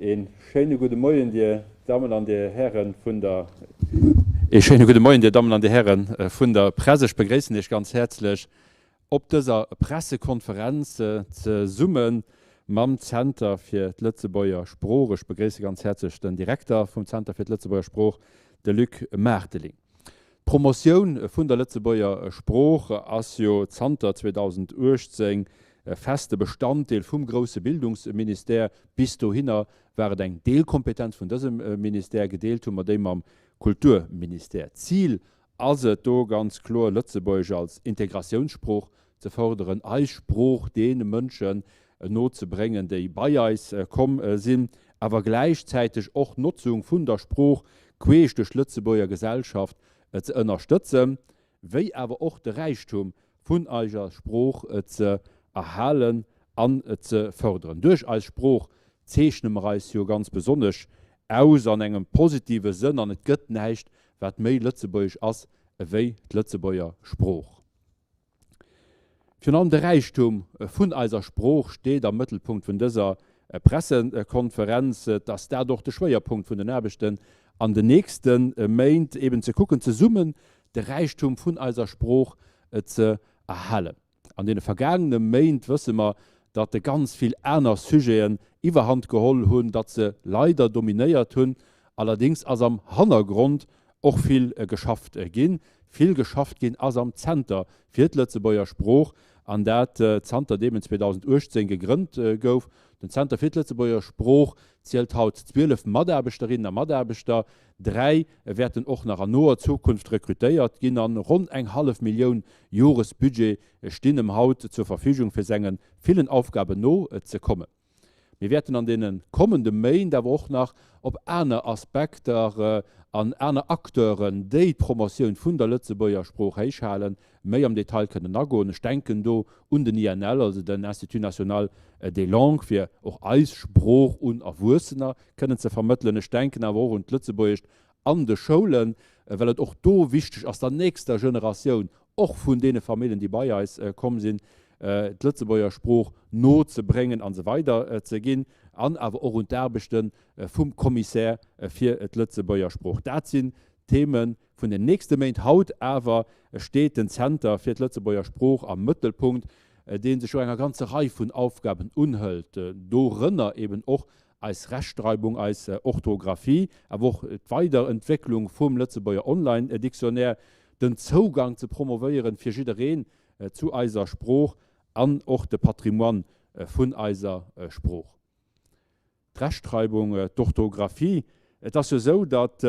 Ee schéine gudde Moien, Dir Dammen an Dir Hären vun der. Ee schéine gudde Moien, Dir Dammen an Dir Hären vun der Press. Ech begréissen Iech ganz häerzlech op dëser Pressekonferenz zesumme mam Zenter fir d'Lëtzebuerger Sprooch. Ech begréisse ganz häerzlech den Direkter vum Zenter fir d'Lëtzebuerger Sprooch, de Luc Maarteling. D'Promotioun vun der Lëtzebuerger Sprooch ass jo zanter 2018 feste Bestanddeel vum grousse Bildungsministère. Bis dohinner war et eng Deelkompetenz vun dësem Ministère, gedeelt hu mer déi mam Kulturministère. Zil ass et do ganz kloer, Lëtzebuergesch als Integratiounssprooch ze fërderen, eis Sprooch deene Mënschen no ze bréngen, déi bei eis komm sinn, awer gläichzäiteg och d'Notzung vun der Sprooch queesch duerch d'Lëtzebuerger Gesellschaft ze ënnerstëtzen, wéi awer och de Räichtum vun eiser Sprooch ze erhalen an ze fërderen. Duerch eis Sprooch zeechne mer eis jo ganz besonnesch aus an engem positive Sënn an et gëtt näischt, wat méi lëtzebuergesch ass ewéi d'Lëtzebuerger Sprooch. Virun allem de Räichtum vun eiser Sprooch steet am Mëttelpunkt vun dëser Pressekonferenz. Et ass dat och de Schwéierpunkt vun den Aarbechten an den nächste Méint, eben ze kucken, zesummen de Räichtum vun eiser Sprooch ze erhalen. An deene vergaangene Méint wësse mer, datt ganz vill aner Sujeten Iwwerhand geholl hunn, datt se leider dominéiert hunn. Allerdéngs ass am Hannergrond och vill geschafft ginn. Vill geschafft ginn ass am Zenter fir d'Lëtzebuerger Sprooch, an dat zanter deem en 2018 gegrënnt gouf. Den Zenter fir d'Lëtzebuerger Sprooch zielt haut 12 Mataarbechterinnen a Mataarbechter. Dräi wäerten och nach an noer Zukunft rekrutéiert ginn an ronn eng hallef Millioun Joresbudget stinn em haut zur Verfügung, fir senge villen Aufgaben no ze kommen. Mir wäerten an deene kommende Méint awer och nach op aner Aspekter an aner Acteuren, déi d'Promotioun vun der Lëtzebuerger Sprooch héichhalen, méi am Detail kënnen agoen. Ech denken do un den INL, also den Institut national des langues, fir och eis Sprooch un Erwuessener kënnen ze vermëttelen. Ech denken awer och un d'Lëtzebuergescht an de Schoulen, well et och do wichteg ass, der nächster Generatioun, och vun deene Familljen, déi bei eis komm sinn, d'Lëtzebuerger Sprooch no ze bréngen a se weider ze ginn, an awer och un d'Aarbechte vum Commissaire fir d'Lëtzebuerger Sprooch. Dat sinn d'Theme vun den nächste Méint. Haut awer steet den Zenter fir d'Lëtzebuerger Sprooch am Mëttelpunkt, dee sech jo enger ganzer Rei vun Aufgaben unhëlt, dorënner eben och eis Rechtschreibung, eis Orthografie, awer och d'Weiderentwécklung vum Lëtzebuerger Online-Dictionnaire, den Zougang ze promovéieren fir jiddereen zu eiser Sprooch an och de Patrimoine vun eiser Sprooch. D'Rechtschreibung, d'Orthografie, Et ass jo esou, datt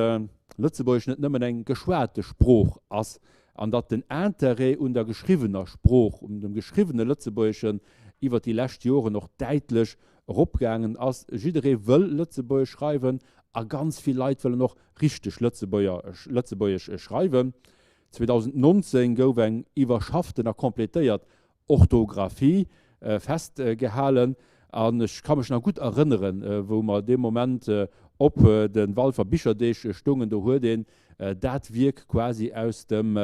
Lëtzebuergesch net nëmmen eng geschwate Sprooch ass an datt den Interêt un der geschriwwener Sprooch, un dem geschriwwene Lëtzebuergeschen iwwer déi lescht Joren och däitlech eropgaangen ass. Jidderee wëll Lëtzebuergesch schreiwen a ganz vill Leit wëllen och richteg Lëtzebuergesch schreiwen. 2019 gouf eng iwwerschafften a completéiert Orthografie festgehalen an ech ka mech nach gutt erënneren, wou mer dee Moment op de Walfer Bicherdeeg stoungen, do huet een dat Wierk quasi aus dem,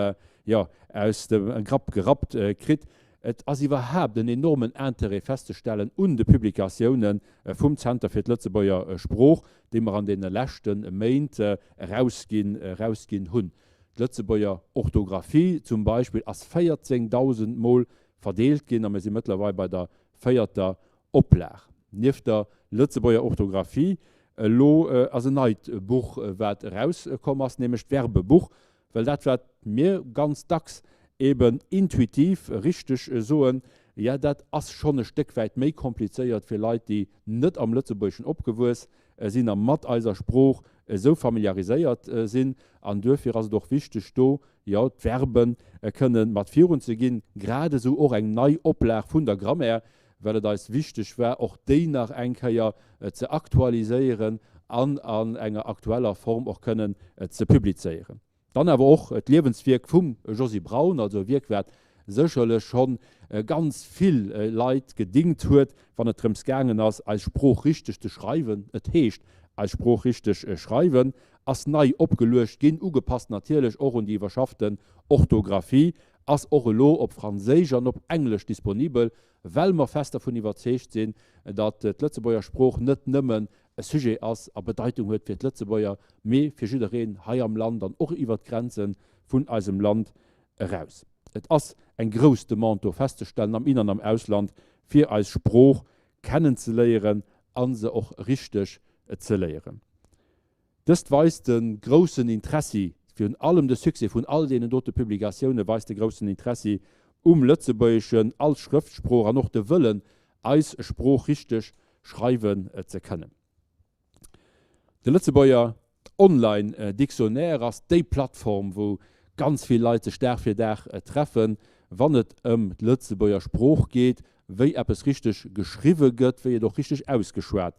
jo, aus dem Grapp gerappt kritt. Et ass iwwerhaapt en enormen Interêt festzestellen un de Publikatioune vum Zenter fir d'Lëtzebuerger Sprooch, déi mer an deene leschte Méint erausginn erausginn hunn. D'Lëtzebuerger Orthografie zum Beispill ass 14.000 Mol verdeelt ginn a mir si mëttlerweil bei der véierter Oplag. Nieft der Lëtzebuerger Orthografie elo ass en neit Buch wat erauskomm ass, nämlech d'Verbebuch, well dat wat mir ganz dacks eben intuitiv richteg soen, jo dat ass schonn e Stéck wäit méi komplizéiert fir Leit déi net am Lëtzebuergeschen opgewuess sinn a mat eiser Sprooch esou familiariséiert sinn. An duerfir ass et och wichteg, do, jo, d'Verbe kënne mat virunzeginn, grad esou och eng nei Oplag vun der Grammaire, well et eis wichteg war, och déi nach eng Kéier ze aktualiséieren an an enger aktueller Form och kënnen ze publizéieren. Dann awer och d'Liewenswierk vum Josy Braun, also e Wierk wat sécherlech schonn ganz vill Leit gedingt huet, wann et drëms gaangen ass, eis Sprooch richteg ze schreiwen. Et heescht eis Sprooch richteg schreiwen, ass nei opgeluecht ginn, ugepasst natierlech och un déi iwwerschafften Orthografie, ass och elo op Franséisch an op Englesch disponibel, well mer fest dervun iwwerzeegt sinn, datt d'Lëtzebuerger Sprooch net nëmmen. e Sujet ass a Bedeitung huet fir d'Lëtzebuerger, mee fir jiddereen hei am Land an och iwwert d'Grenze vun eisem Land eraus. Et ass eng grouss Demande do festzestellen am In an am Ausland, fir eis Sprooch kennenzeléieren a se och richteg ze léieren. Dëst weist de groussen Interessi, virun allem de Succès vun all deenen dote Publikatioune weist de groussen Interessi um Lëtzebuergeschen als Schrëftsprooch an och de Wëllen, eis Sprooch richteg schreiwen ze kënnen. De Lëtzebuerger Online Dictionnaire ass déi Plattform, wou ganz vill Leit sech Dag fir Dag treffen, wann et ëm d'Lëtzebuerger Sprooch geet, wéi eppes richteg geschriwwe gëtt, wéi et och richteg ausgeschwat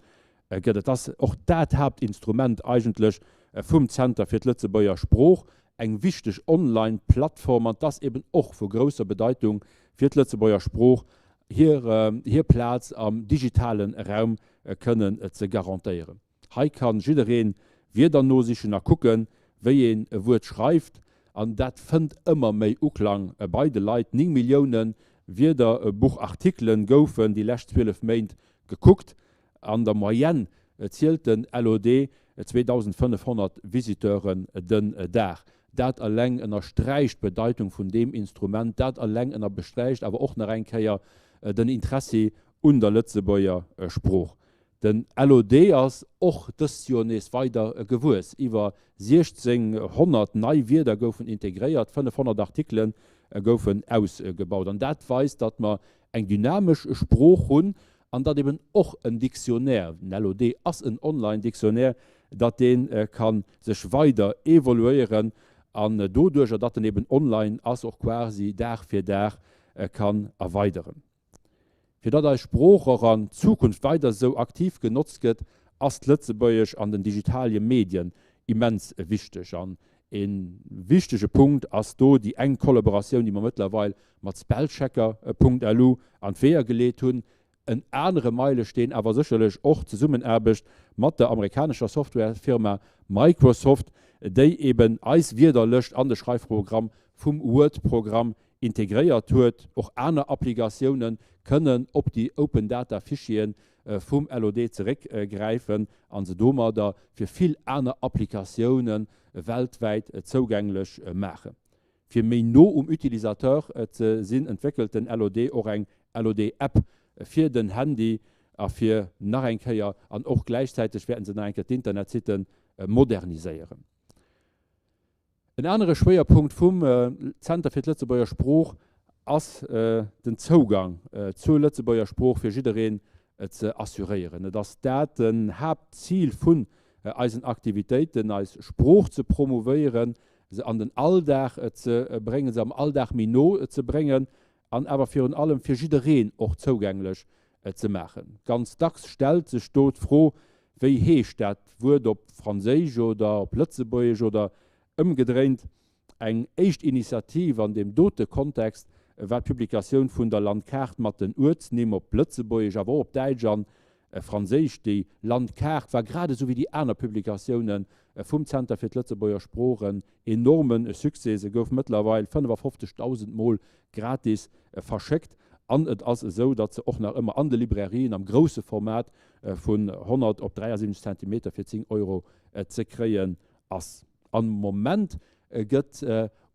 gëtt. Et ass och dat Haaptinstrument eigentlech vum Zenter fir d'Lëtzebuerger Sprooch, eng wichteg Online-Plattform an 't ass eben och vu grousser Bedeitung fir d'Lëtzebuerger Sprooch, hir hir Plaz am digitale Raum kënnen ze garantéieren. Hei ka jidderee Wierder nosichen a kucken, wéi een e Wuert schreift, an dat fënnt ëmmer méi Uklang bei de Leit. 9 Millioune Wierderbuchartikele goufen déi lescht 12 Méint gekuckt. An der Moyenne zielt den LOD 2.500 Visiteuren den Dag. Dat eleng ënnersträicht d'Bedeitung vun deem Instrument, dat eleng ënnerbesträicht awer och nach eng Kéier den Interessi un der Lëtzebuerger Sprooch. Den LOD ass och dëst Joer nees weider gewuess. Iwwer 1.600 nei Wierder goufen integréiert, 500 Artikele goufen ausgebaut. An dat weist, datt mer eng dynamesch Sprooch hunn an datt eben och en Dictionnaire, den LOD ass en Online-Dictionnaire, datt dee ka sech weider evoluéieren an doduerjer, datt en eben online ass, och quasi Dag fir Dag kann erweideren. Fir datt eis Sprooch och an Zukunft weider esou aktiv genotzt gëtt, ass d'Lëtzebuergesch an den digitalie Medien immens wichteg. An e wichtege Punkt ass do déi enk Kollaboratioun, déi mer mëttlerweil mat Spellchecker.lu an d'Weeër geleet hunn. En anere Meilesteen awer sécherlech och d'Zesummenaarbecht mat der amerikanescher Softwarefirma Microsoft, déi eben eis Wierderlëscht an de Schreifprogramm vum Word-Programm integréiert huet. Och aner Applikatioune kënnen op déi Open-Data-Fichiere vum LOD zeréckgräifen a se domadder fir vill aner Applikatioune weltwäit zougänglech maachen. Fir méi no um Utilisateur ze sinn, entwéckelt den LOD och eng LOD-App fir den Handy a fir nach eng Kéier an och gläichzäiteg wäerten se nach eng Kéier d'Internetsitte moderniséieren. En anere Schwéierpunkt vum Zenter fir d'Lëtzebuerger Sprooch ass den Zougang zur Lëtzebuerger Sprooch fir jiddereen ze assuréieren. Et ass dat den Haaptzil vun eisen Aktivitéiten, eis Sprooch ze promouvéieren, se an den Alldag ze bréngen, se am Alldag méi no ze bréngen an awer virun allem fir jiddereen och zougänglech ze maachen. Ganz dacks stellt sech do d'Fro, Wéi heescht dat Wuert op Franséisch oder op Lëtzebuergesch oder ëmgedréint? Eng éischt Initiativ an deem dote Kontext war d'Publikatioun vun der Landkaart mat den Uertsnimm op Lëtzebuergesch, awer och op Däitsch an Franséisch. Déi Landkaart war grad esou wéi déi aner Publikatioune vum Zenter fir d'Lëtzebuerger Sprooch en enorme Succès. Se gouf mëttlerweil 55.000 Mol gratis verschéckt an et ass esou, datt se och nach ëmmer an de Librairien am grousse Format vun 100 op 73 Zentimeter fir 10 Euro ze kréien ass. Am Moment gëtt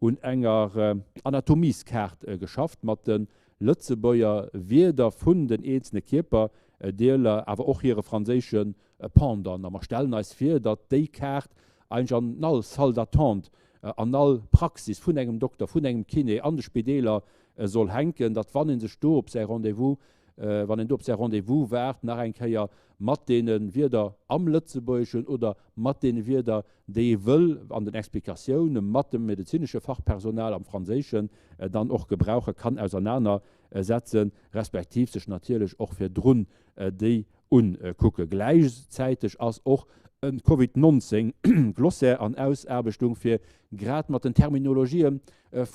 un enger Anatomies-Kaart geschafft mat de Lëtzebuerger Wierder vun den eenzele Kierperdeeler, awer och hire franséische Pendant. A mer stellen eis vir, datt déi Kaart eigentlech an all Salle d'attente, an all Praxis vun engem Dokter, vun engem Kiné, an de Spideeler soll hänken, datt wann ee sech do op säi Rendez-vous, wann een do op säi Rendez-vous waart, nach eng Kéier mat deene Wierder am Lëtzebuergeschen oder mat deene Wierder, déi ee wëll an den Explikatioune mat dem medezinesche Fachpersonal am Franséischen dann och gebrauche kann, ausernanersetzen, respektiv sech natierlech och virdrun déi Ukucke. Gläichzäiteg ass och e Covid 19 Glossaire an Ausaarbechtung, fir grad mat den Terminologië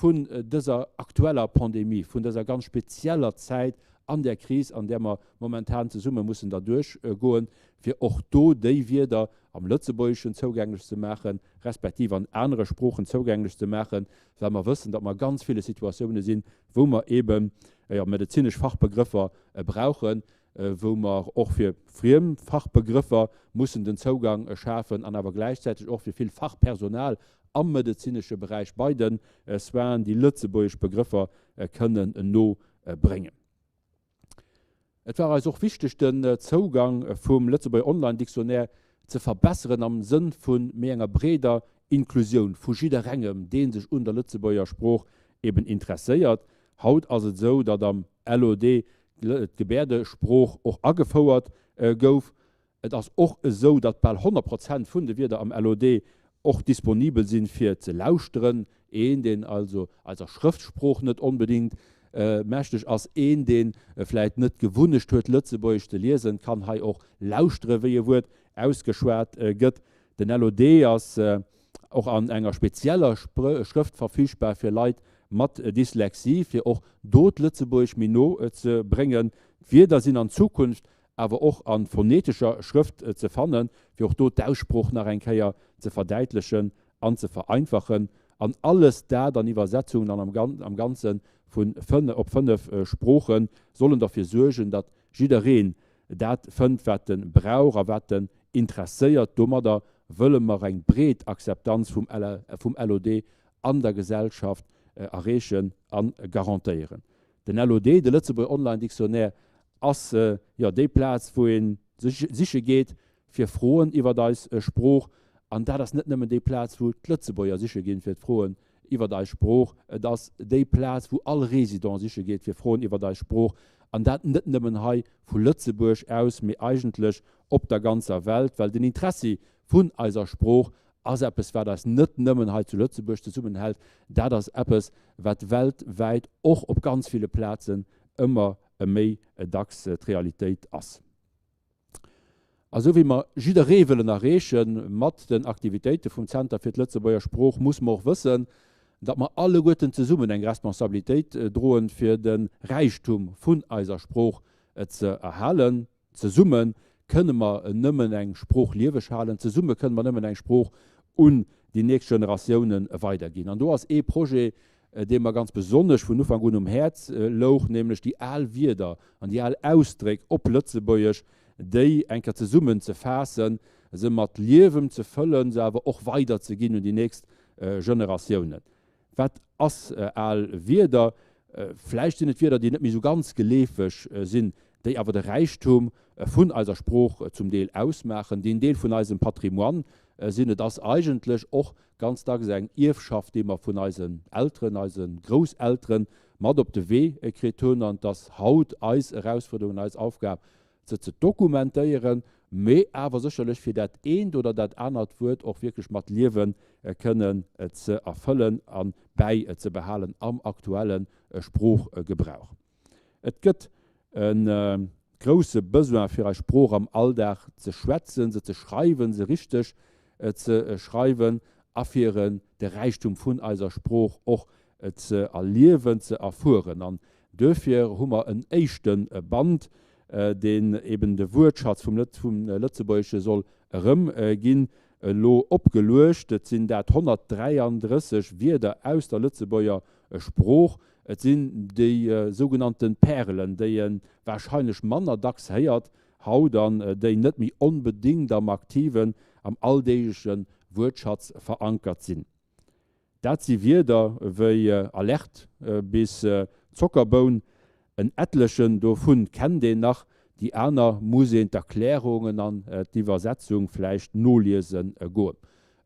vun dëser aktueller Pandemie, vun dëser ganz spezieller Zäit an där Kris, an där mer momentan zesumme mussen derduerch goen, fir och do déi Wierder am Lëtzebuergeschen zougänglech ze maachen, respektiv an anere Sproochen zougänglech ze maachen, well mer wëssen, datt mer a ganz ville Situatioune sinn, wou mer eeben, jo, medezinesch Fachbegrëffer brauchen. wou mer och fir friem Fachbegrëffer mussen den Zougang schafen an awer gläichzäiteg och fir vill Fachpersonal am medezinesche Beräich bei de Soinen déi lëtzebuergesch Begrëffer kënnen no bréngen. Et war eis och wichteg den Zougang vum Lëtzebuerger Online Dictionnaire ze verbesseren am Sënn vu méi enger breeder Inklusioun vu jidderengem dee sech un der Lëtzebuerger Sprooch eben interesséiert. Haut ass et esou, datt am LOD d'Gebäerdesprooch och agefouert gouf. Et ass och esou, datt bal 100 Prozent vun de Wierder am LOD och disponibel sinn, fir ze lauschteren. Een, deen also eiser Schrëftsprooch net onbedéngt mächteg ass, een, dee vläicht net d'Gewunnecht huet, Lëtzebuergesch ze liesen, kann hei och lauschtere wéi e Wuert ausgeschwat gëtt. Den LOD ass och an enger spezieller Schrëft verfügbar fir Leit mat Dyslexie, fir och do d'Lëtzebuergesch méi no ze bréngen. D'Wierder sinn an Zukunft awer och a phonetescher Schrëft ze fannen, fir och do d'Aussprooch nach eng Kéier ze verdäitlechen an ze vereinfachen. An alles dat an Iwwersetzungen an am Ganze vun op 5 Sprooche sollen derfir suergen, datt jiddereen dat fënnt, wat e brauch a wat en interesséiert. Domadder wëlle mer eng breet Akzeptanz vum LOD an der Gesellschaft erreechen a garantéieren. Den LOD, de Lëtzebuerger Online Dictionnaire, ass jo déi Plaz, wou ee siche geet fir Froen iwwert eis Sprooch. An dat ass net nëmmen déi Plaz, wou d'Lëtzebuerger siche ginn fir d'Froen iwwert eis Sprooch, et ass déi Plaz, wou all Résident siche geet fir Froen iwwert eis Sprooch. An dat net nëmmen hei vu Lëtzebuerg aus, mee eigentlech op der ganzer Welt, well den Interessi vun eiser Sprooch ass eppes, wat eis net nëmmen hei zu Lëtzebuerg zesummenhält, dat ass eppes, wat weltwäit och op ganz ville Plazen ëmmer méi dacks d'Realitéit ass. A sou wéi mer jidderee wëllen erreeche mat den Aktivitéite vum Zenter fir d'Lëtzebuerger Sprooch, muss mer och wëssen, datt mer alleguerten zesummen eng Responsabilitéit droen, fir de Räichtum vun eiser Sprooch ze erhalen. Zesumme kënne mer nëmmen eng Sprooch lieweg halen, zesumme kënne mer nëmmen eng Sprooch un déi nächst Generatioune weiderginn. An do ass ee Projet, dee mer ganz besonnesch vun Ufank un um Häerz louch, nämlech déi al Wierder an déi al Ausdréck op Lëtzebuergesch, déi eng Kéier zesummen ze faassen, se mat Liewem ze fëllen, se awer och weiderzeginn un déi nächst Generatiounen. Wat ass al Wierder? Vläicht sinn et Wierder, déi net méi esou ganz geleefeg sinn, déi awer de Räichtum vun eiser Sprooch zum Deel ausmaachen, déi en Deel vun eisem Patrimoine sinn. Et ass eigentlech och ganz dacks eng Ierfschaft, déi mer vun eisen Elteren, eise Grousselteren mat op de Wee kritt hunn. An et ass haut eis Erausfuerderung an eis Aufgab, se ze dokumentéieren, mee awer sécherlech fir dat eent oder dat anert Wuert och wierklech mat Liewe kënnen ze erfëllen a bäizebehalen am aktuelle Sproochgebrauch. Et gëtt e grousse Besoin fir eis Sprooch am Alldag ze schwätzen, se ze schreiwen, se richteg ze schreiwen a fir de Räichtum vun eiser Sprooch och ze erliewen, ze erfueren. An duerfir hu mer en éischte Band, deen eben de Wuertschatz vum Lëtzebuergesche soll erëmginn, elo opgeluecht. Et sinn dat 133 Wierder aus der Lëtzebuerger Sprooch. Et sinn déi sougenannte Pärelen, déi e warscheinlech manner dacks héiert haut an déi net méi onbedéngt am aktiven, am alldeegleche Wuertschatz verankert sinn. Dat si Wierder wéi Alerte bis Zockerboun. En etlechen dovu kennt een nach, déi aner muss een d'Erklärungen an d'Iwwersetzung vläicht noliese goen.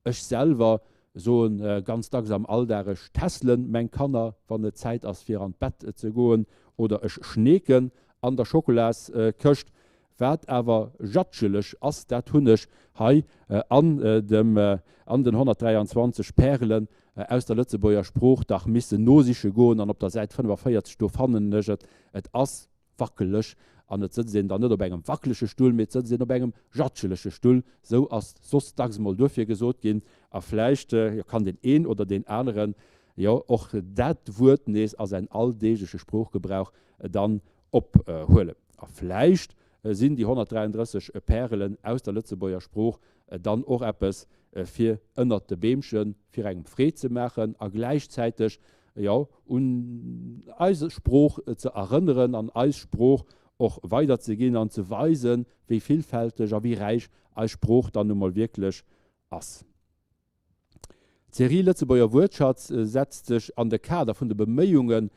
Ech selwer soen ganz dacks am Alldag, ech tässelen meng Kanner, wann et Zäit ass fir an d'Bett ze goen, oder ech schneeken an der Schokolaskëscht. Wat awer jatscheleg ass, dat hunn ech hei an dem an den 123 Pärelen aus der Lëtzebuerger Sprooch dach missen nosiche goen, an op der Säit 45 do fannen ech et. Et ass wackeleg an et sëtzt een dann net op engem wackelege Stull, mee et sëtzt een op engem jatschelege Stull, sou ass soss dacks mol duerfir gesot ginn. A vläicht, jo, kann deen een oder deen aneren jo och dat Wuert nees a säin alldeegleche Sproochgebrauch dann ophuelen. A vläicht sinn déi 133 Pärelen aus der Lëtzebuerger Sprooch dann och eppes fir ënnert de Beemchen, fir engem Freed ze maachen a gläichzäiteg, jo, un eis Sprooch ze erënneren an eis Sprooch. och weiderzeginn an ze weisen, wéi villfälteg a wéi räich eis Sprooch dann nu mol wierklech ass. D'Serie Lëtzebuerger Wuertschatz setzt sech an de Kader vun de Beméiunge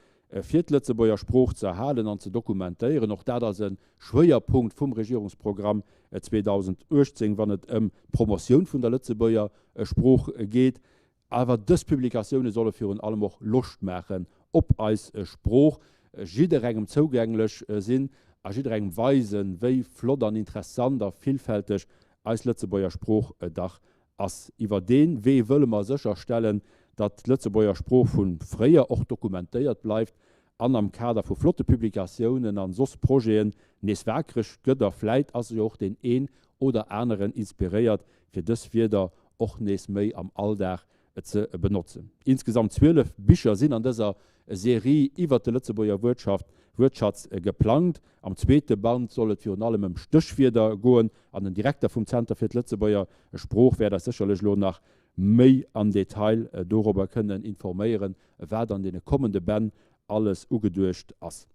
fir d'Lëtzebuerger Sprooch ze erhalen an ze dokumentéieren. Och dat ass e Schwéierpunkt vum Regierungsprogramm 2018, wann et ëm d'Promotioun vun der Lëtzebuerger Sprooch geet. Awer dës Publikatioune solle virun allem och Loscht maachen op eis Sprooch, jidderengem zougänglech sinn a jidderengem weisen, wéi flott an interessant a villfälteg eis Lëtzebuerger Sprooch dach ass. Iwwer dee Wee wëlle mer sécherstellen, datt d'Lëtzebuerger Sprooch vu fréier och dokumentéiert bleift an am Kader vu flotte Publikatiounen an soss Projeten nees waakreg gëtt a vläit ass jo och deen een oder aneren inspiréiert fir dës Wierder och nees méi am Alldag ze benotzen. Insgesamt 12 Bicher sinn an dëser Serie iwwert de Lëtzebuerger Wuertschaft Wuertschatz geplangt. Am zweete Band soll et virun allem ëm Stéchwierder goen an den Direkter vum Zenter fir d'Lëtzebuerger Sprooch wäert eis sécherlech elo nach méi am Detail dorobber kënnen informéieren, wat an deene kommende Bänn alles ugeduecht ass.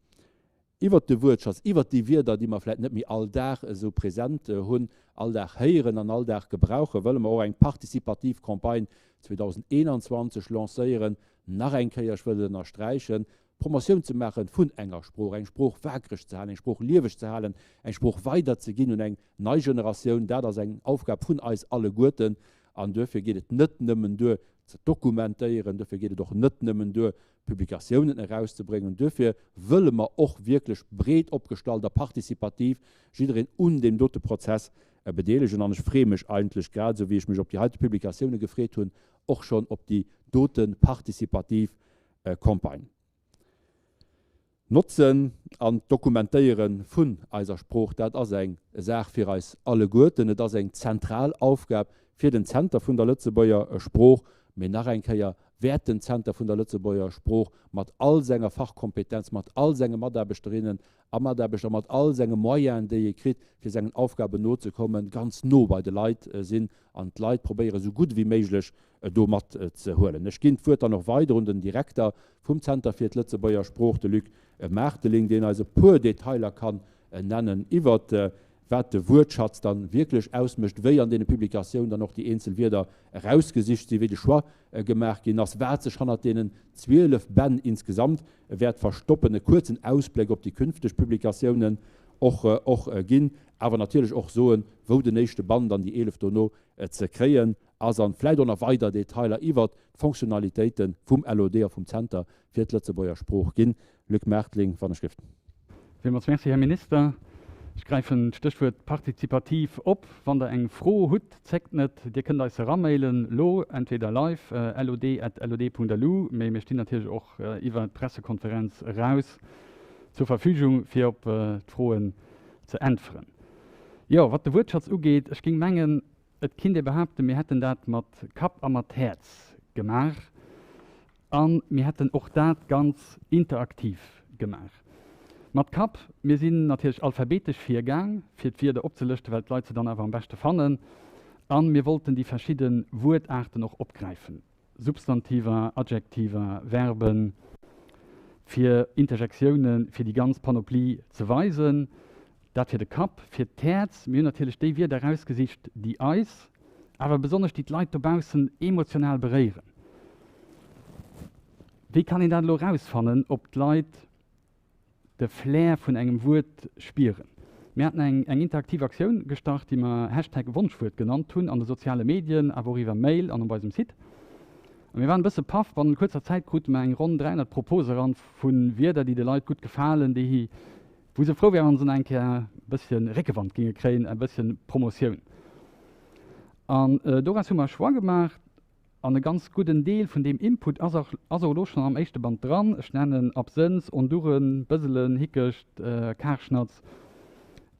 Iwwert de Wuertschatz, iwwert déi Wierder, déi mer vläicht net méi all Dag esou present hunn, all Dag héieren an all Dag gebrauchen, wëlle mer och eng participativ Campagne 2021 lancéieren. Nach eng Kéier, ech wëll et ënnersträichen, Promotioun ze maache vun enger Sprooch, eng Sprooch waakreg ze halen, eng Sprooch lieweg ze halen, eng Sprooch weiderzeginn un eng nei Generatioun, dat ass eng Aufgab vun eis alleguerten. An duerfir geet et net nëmmen duer ze dokumentéieren, duerfir geet et och net nëmmen duer Publikatiounen erauszebréngen. Duerfir wëlle mer och wierklech breet opgestallt a participativ jiddereen un deem dote Prozess bedeelegen. An ech freeë mech eigentlech, grad esou wéi ech mech op déi heite Publikatioune gefreet hunn, och schonn op déi dote participativ Campagne. D'Notzen an d'Dokumentéiere vun eiser Sprooch, dat ass eng Saach fir eis alleguerten. Et ass eng zentral Aufgab fir den Zenter vun der Lëtzebuerger Sprooch. Mee nach eng Kéier, wäert den Zenter vun der Lëtzebuerger Sprooch mat all senger Fachkompetenz, mat all senge Mataarbechterinnen a Mataarbechter, mat all senge Moyenen, déi e kritt, fir sengen Aufgaben nozekommen, ganz no bei de Leit sinn an d'Leit probéieren, esou gutt ewéi méiglech do mat ze huelen. Ech ginn d'Wuert dann och weider un den Direkter vum Zenter fir d'Lëtzebuerger Sprooch, de Luc Maarteling, deen eis e puer Detailer kann nennen iwwert wat de Wuertschatz dann wierklech ausmécht, wéi an deene Publikatiounen dann och déi eenzel Wierder erausgesicht sinn, wéi de Choix gemaach ginn ass, wat sech hannert deenen 12 Bänn insgesamt wäert verstoppen, e kuerzen Ausbléck op déi künfteg Publikatiounen och och ginn, awer natierlech och soen, wou den éischte Band an déi 11 dono ze kréien ass an vläit och nach weider Detailer iwwert d'Fonctionnalitéite vum LOD a vum Zenter fir d'Lëtzebuerger Sprooch ginn. Luc Maertling, wann ech gift. Villmools Merci, Här Minister. Ech gräifen d'Stéchwuert partizipativ op. Wann Der eng Fro hutt, zéckt net, Dir kënnt eis se eramailen elo, entweder live, lod@lod.lu, mee mir stinn natierlech och iwwer d'Pressekonferenz eraus zur Verfügung, fir op d'Froen ze äntweren. Jo, wat de Wuertschatz ugeet, ech géing mengen, Et kinnt ee behaapten, mir hätten dat mat Kapp a mat Häerz gemaach a mir hätten och dat ganz interaktiv gemaach. Mat Kapp, mir sinn natierlech alphabetesch virgaang, fir d'Wierder opzelëschten, well d'Leit se dann awer am beschte fannen, a mir wollten déi verschidde Wuertaarten och opgräifen. Substantiver, Adjektiver, Verben, fir Interjektiounen, fir déi ganz Panoplie ze weisen. Dat fir de Kapp. Fir d'Häerz, mir hunn natierlech déi Wierder erausgesicht, déi eis, awer besonnesch déi d'Leit dobaussen emotional beréieren. Wéi kann een dat elo erausfannen, ob d'Leit de Flair vun engem Wuert spieren. Mir haten eng eng interaktiv Aktioun gestart, déi mer Hashtag Wonschwuert genannt hunn, an de soziale Medien, awer och iwwer Mail an op eisem Site. A mir waren e bësse paff, bannent kuerzer Zäit krute mer eng ronn 300 Propose eran vu Wierder, déi de Leit gutt gefalen, déi wou se frou wären, wann se nach eng Kéier e bësschen Réckewand géinge kréien, e bësschen Promotioun. An doraus hu mer e Choix gemaach. An e ganz gudden Deel vun deem Input ass och ass och elo schonn am éischte Band dran. Ech nennen Absënns, Onduren, Bëselen, Hickecht, Karschnatz.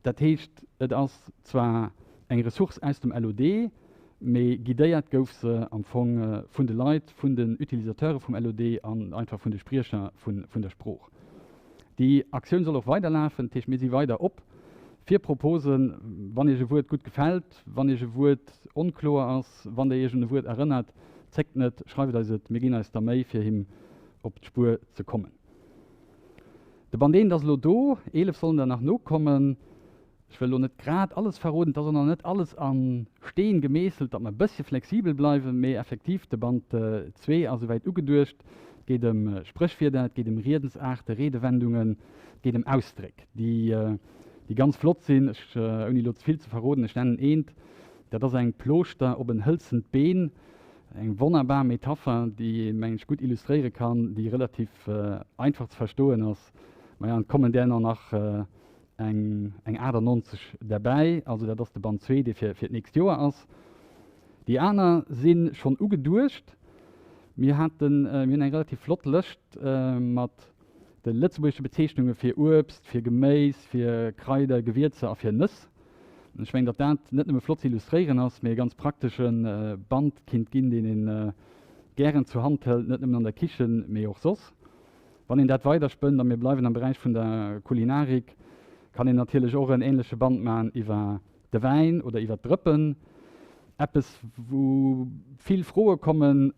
Dat heescht, et ass zwar eng Ressource aus dem LOD, mee guidéiert gouf se am Fong vun de Leit, vun den Utilisateure vum LOD an einfach vun de Spriecher vun der Sprooch. Déi Aktioun soll och weiderlafen, dat heescht, mir si weider op fir Proposen, wann Iech e Wuert gutt gefält, wann Iech e Wuert onkloer ass, wann Der Iech un e Wuert erënnert, zéckt net, schreift eis et, mir ginn eis da Méi, fir him op d'Spuer ze kommen. De Band eent ass elo do, 11 sollen der nach nokommen. Ech wëll elo net grad alles verroden, et ass och nach net alles a Steen gemeesselt, datt mer e bëssche flexibel bleiwen, mee effektiv, de Band zwee ass esouwäit ugeduecht. Et geet ëm Spréchwierder, et geet ëm Riedensaarte, Redewendungen, et geet ëm Ausdréck, déi, déi ganz flott sinn. Ech, ouni elo ze vill ze verroden, ech nennen eent, dat ass eng Plooschter op en hëlzent Been, eng wonnerbar Metapher, déi ee, mengen ech, gutt illustréiere kann, déi relativ einfach ze verstoen ass. Maja, an et kommen där nach eng 98 derbäi, also dat ass de Band zwee, dee fir d'nächst Joer ass. Déi aner si schonn ugeduecht. Mir haten, mir hunn eng relativ flott Lëscht mat de lëtzebuergesche Bezeechnunge fir Uebst, fir Geméis, fir Kraider, Gewierzer a fir Nëss. Ech mengen, datt dat net nëmme flott ze illustréieren ass, mee e ganz praktesche Band kinnt ginn, deen ee gären zur Hand hëlt, net nëmmen an der Kichen, mee och soss. Wann een dat weiderspënnt, a mir bleiwen am Beräich vun der Kulinarik, kann een natierlech och en änleche Band maachen iwwer de Wäin oder iwwer d'Drëppen. Eppes, wou vill Froe kommen,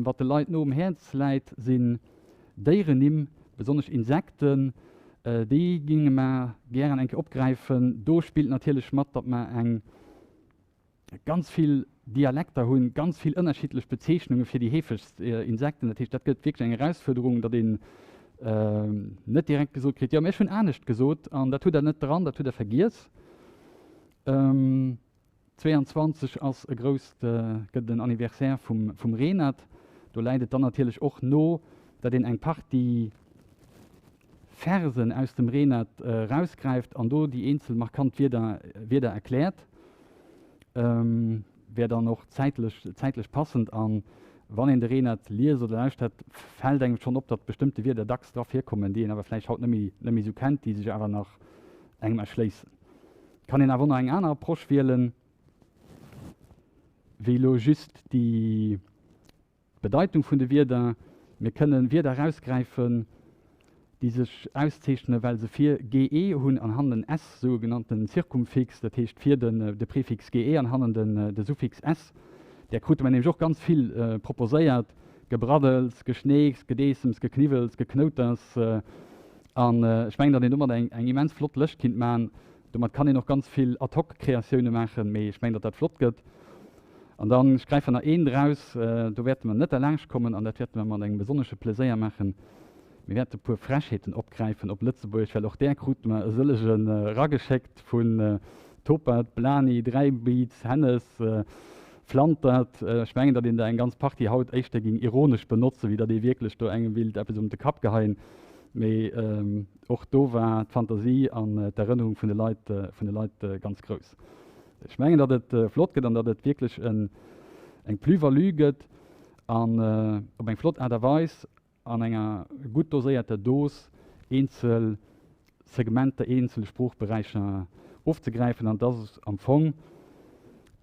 wat de Leit no um Häerz läit, sinn Déierennimm, besonnesch Insekten. Déi géinge mer gären eng Kéier opgräifen. Do spillt natierlech mat, datt mer eng ganz vill Dialekter hunn, ganz vill ënnerschiddlech Bezeechnunge fir déi heefegst Insekten. Dat heescht, dat gëtt wierklech eng Erausfuerderung, datt een net direkt gesot kritt, jo, mä ech hunn anescht gesot an dat hutt Der net dran, dat hutt Der vergiess. 22 ass e grousst, gëtt en Anniversaire vum, vum Renert. Do läit et dann natierlech och no, datt een eng Partie Versen aus dem Renert erausgräift an do déi eenzel markant Wierder, Wierder erkläert. Wär dann och zäitlech, zäitlech passend. An wann een de Renert liest oder lauschtert, fält engem schonn op, datt bestëmmte Wierder dacks dra virkommen, déi een awer vläicht haut net méi, net méi esou kennt, déi sech awer nach engem erschléissen. Kann een awer och nach eng aner Approche wielen, wéi elo just déi Bedeitung vun de Wierder. Mir kënne Wierder erausgräifen, déi sech auszeechnen, well se vir ge hunn an hannen en s, sou e genannten Zirkumfix, dat heescht vir de Prefix ge an hannen de Suffix s. Där krute mer nämlech och ganz vill proposéiert, Gebraddels, Geschneeks, Gedeessems, Gekniwwels, Geknouters. An ech mengen, datt een domat eng immens flott Lëscht kinnt maachen. Domat kann een och ganz vill Ad-hoc-Kreatioune maachen, mee ech mengen, datt dat flott gëtt. An dann, ech gräifen nach eent eraus, do wäerte mer net derlaanscht kommen an dat wäerte mer mat engem besonnesche Pleséier maachen, Mir wäerte e puer Frechheeten opgräifen op Lëtzebuergesch, well och där krute mer e sëllegen erageschéckt, vun Topert, Blani, Dräibiz, Hennes, Flantert. Ech mengen, datt een der eng ganz Partie haut éischter géing ironesch benotzen, wéi datt ee wierklech do engem willt eppes um de Kapp geheien. Mee och do war d'Fantasie an d'Erënnerung vun de Leit, vun de Leit ganz grouss. Ech mengen, datt et flott gëtt an datt et wierklech eng Plus-value gëtt an op eng flott Aart a Weis an enger gutt doséierter Dose eenzel Segmenter, eenzel Sproochberäicher ofzegräifen. An dat ass am Fong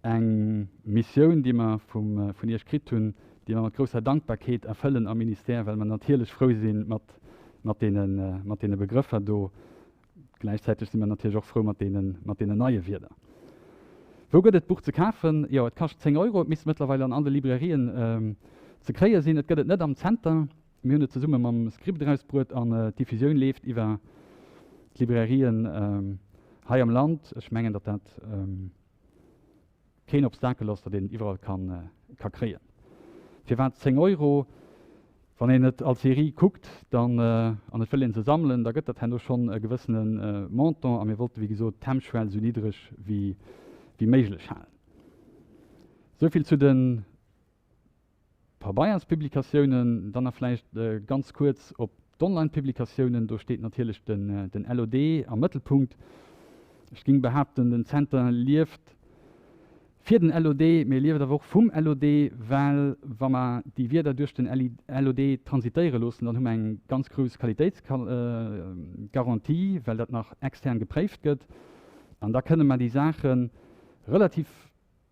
eng Missioun, déi mer vun Iech kritt hunn, déi mer mat grousser Dankbarkeet erfëllen am Ministère, well mer natierlech frou si mat deene Begrëffer do. Gläichzäiteg si mer natierlech och frou mat deenen, mat deenen neie Wierder. Wou gëtt et d'Buch ze kafen? Jo, et kascht 10 Euro. Et misst mëttlerweil an all de Librairien ze kréie sinn. Et gëtt et net am Zenter. Mir hunn et zesumme mam Script erausbruet an d'Diffusioun leeft iwwer d'Librairien hei am Land. Ech mengen, datt dat. Keen Obstakel ass, datt een et iwwerall ka kréien. Firwat 10 Euro? Wann een et als Serie kuckt dann, an et wëll een se sammelen, da gëtt dat herno schonn e gewëssene Montant. A mir wollte wéi gesot d'Hemmschwell esou niddreg wéi méiglech halen. Esouvill zu de Pabeierspublikatiounen. Dann nach vläicht ganz kuerz op d'Online-Publikatiounen. Do steet natierlech den LOD am Mëttelpunkt. Ech géing behaapten, den Zenter lieft fir den LOD, mee e lieft awer och vum LOD, well wa mer déi Wierder duerch den LOD transitéiere loossen, dann hu mer eng ganz grouss Qualitéitsgarantie, well dat nach extern gepréift gëtt. An da kënne mer déi Saache relativ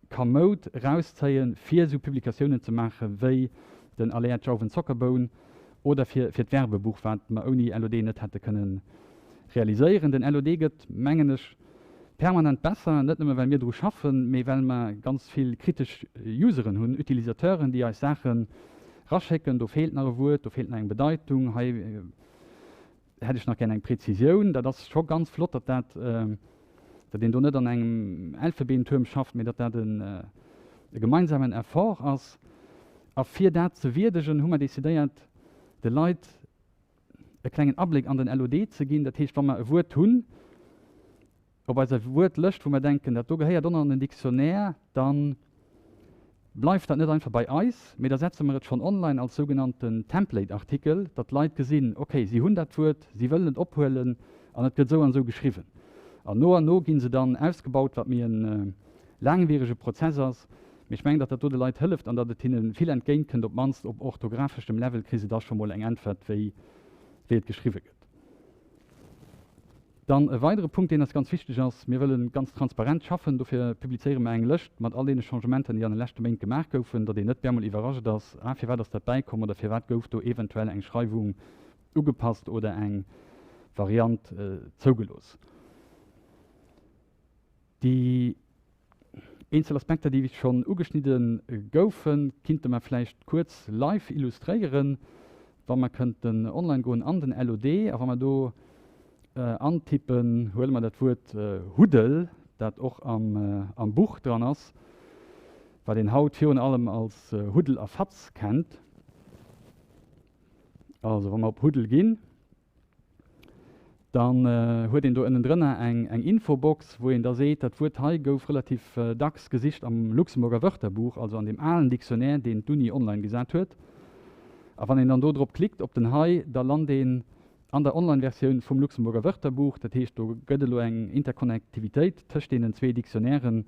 kamoud erauszéien, fir esou Publikatiounen ze maache wéi den Alert Jauwen Zockerboun oder fir fir d'Werbebuch, wat mer ouni LOD net hätte kënne realiséieren. Den LOD gëtt, mengen ech, permanent besser, net nëmme well mir dru schaffen, mee well mer ganz vill kritesch Useren hunn, Utilisateuren, déi eis Saache raschécken, do feelt nach e Wuert, do feelt nach eng Bedeitung, hei. Hätt ech nach gär eng Präzisioun. Dat ass scho ganz flott, datt dat, datt een do net an engem Elfebeentuerm schafft, mee datt dat e gemeinsamen Effort ass. A fir dat ze wierdegen, hu mer decidéiert, de Leit e klengen Abléck an den LOD ze ginn. Dat heescht, wa mer e Wuert hunn op eiser Wuertlëscht, wou mer denken, dat do gehéiert och nach an den Dictionnaire, da bleift dat net einfach bei eis, mee da setze mer et schonn online als sougenannten Template-Artikel, datt d'Leit gesinn, okay, si hunn dat Wuert, si wëllen et ophuelen an et gëtt esou an esou geschriwwen. An no an no gi se dann ausgebaut, wat méi e laangwierege Prozess ass. Mee ech mengen, datt dat do de Leit hëlleft an datt et hinne vill entgéint kënnt, op d'mannst op orthographeschem Level kri se da scho mol eng Äntwert, wéi wéi et geschriwwe gëtt. Dann e weidere Punkt, deen eis ganz wichteg ass, Mir wëlle ganz transparent schaffen. Dofir publizéiere mer eng Lëscht mat all deene Changementer, déi an de leschte Méint gemaach goufen, datt een net bemol iwwerrascht ass, Ah, firwat ass dat bäikomm oder firwat gouf do eventuell eng Schreiwung ugepasst oder eng Variant zougelooss. Déi eenzel Aspekter, déi schonn ugeschnidde goufen, kinnte mer vläicht kuerz live illustréieren, wa mer kënnten online goen an den LOD a wa mer do antippen, huele mer dat Wuert Huddel, dat och am Buch dran ass, wat een haut virun allem als Huddel a Fatz kennt. Also wa mer op Huddel ginn, Dann huet een do ënnendrënner eng Infobox, wou een da seet, dat Wuert hei gouf relativ dacks gesicht am Luxemburger Wörterbuch, also an deem alen Dictionnaire, deen d'Uni online gesat huet. A wann een dann do drop klickt, op den hei, da lant een an der Online-Versioun vum Luxemburger Wörterbuch. Dat heescht, do gëtt elo eng Interkonnektivitéit tëscht deenen zwee Dictionnairen,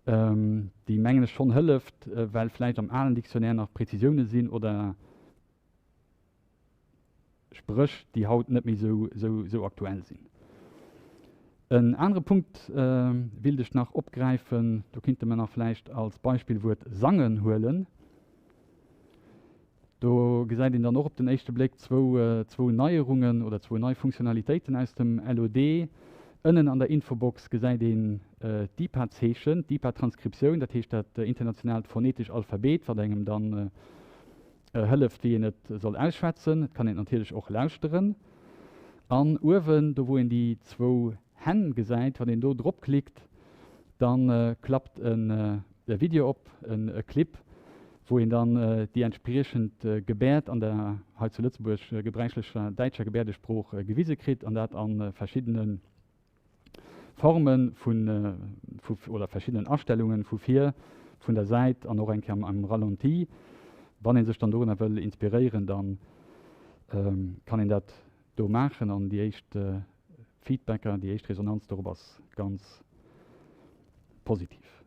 déi, mengen ech, schonn hëlleft, well vläicht am alen Dictionnaire nach Prezisioune sinn oder Spréch, déi haut net méi esou aktuell sinn. En anere Punkt willt ech nach opgräifen, do kinnte mer nach vläicht als Beispillwuert sangen huelen. Do gesäit een dann och op den éischte Bléck zwou Neierungen oder zwou nei Funktionalitéiten aus dem LOD. Ënnen an der Infobox gesäit een d'IPA-Zeechen, d'IPA-Transkriptioun, dat heescht dat internationaalt phonetesch Alphabet, wat engem dann Hëlleft, wéi een et soll ausschwätzen. Et kann een et natierlech och lauschteren. An uewen, do wou een déi zwou Hänn gesäit, wann een do drop klickt, da klappt e Video op, e Clip, wou een dann déi entspriechend Gebäerd an der hei zu Lëtzebuerg gebräichlecher däitscher Gebäerdesprooch gewise kritt, an dat a verschiddene Formen vun oder verschiddenen Astellungen vu vir, vun der Säit an och eng Kéier am Ralenti. Wann een sech dann dorunner wëll inspiréieren, dann kann een dat do maachen an déi éischt Feedbacker, déi éischt Resonanz dorop ass ganz positiv.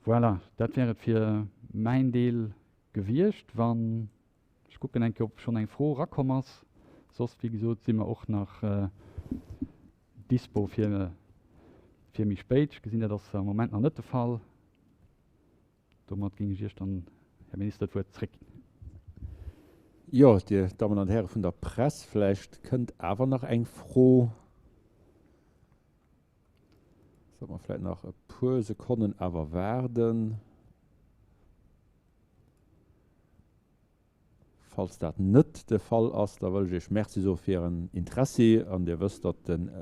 Voilà, dat wär et fir mäin Deel gewiescht. Wann. Ech kucken eng Kéier, ob schonn eng Fro erakomm ass. Soss, wéi gesot, si mer och nach dispo fir fir méi spéit. Ech gesinn, dat ass am Moment nach net de Fall. Domat géing ech Iech dann, Här Minister, d'Wuert zréckginn. Jo, Dir Dammen an Häre vun der Press, vläicht kënnt awer nach eng Fro. Solle mer vläicht nach e puer Sekonnen awer waarden? Falls dat net de Fall ass, da wëll ech Iech Merci soe fir Ären Interessi. An Dir wësst, datt den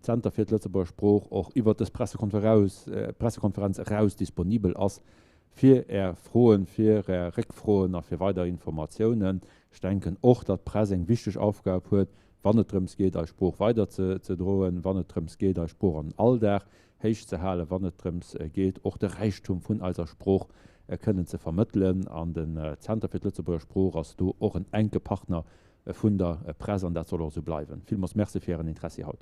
Zenter fir d'Lëtzebuerger Sprooch och iwwert dës Pressekonferenz eraus disponibel ass fir Är Froen, fir Är Réckfroen a fir weider Informatiounen. Ech denken och, datt d'Press eng wichteg Aufgab huet, wann et drëms geet, eis Sprooch weiderzedroen, wann et drëms geet, eis Sprooch an den Alldag héich ze halen, wann et drëms geet, och de Räichtum vun eiser Sprooch kënnen ze vermëttelen. An den Zenter fir d'Lëtzebuerger Sprooch ass do och en enke Partner vun der Press an dat soll och esou bleiwen. Villmools Merci fir Ären Interessi haut.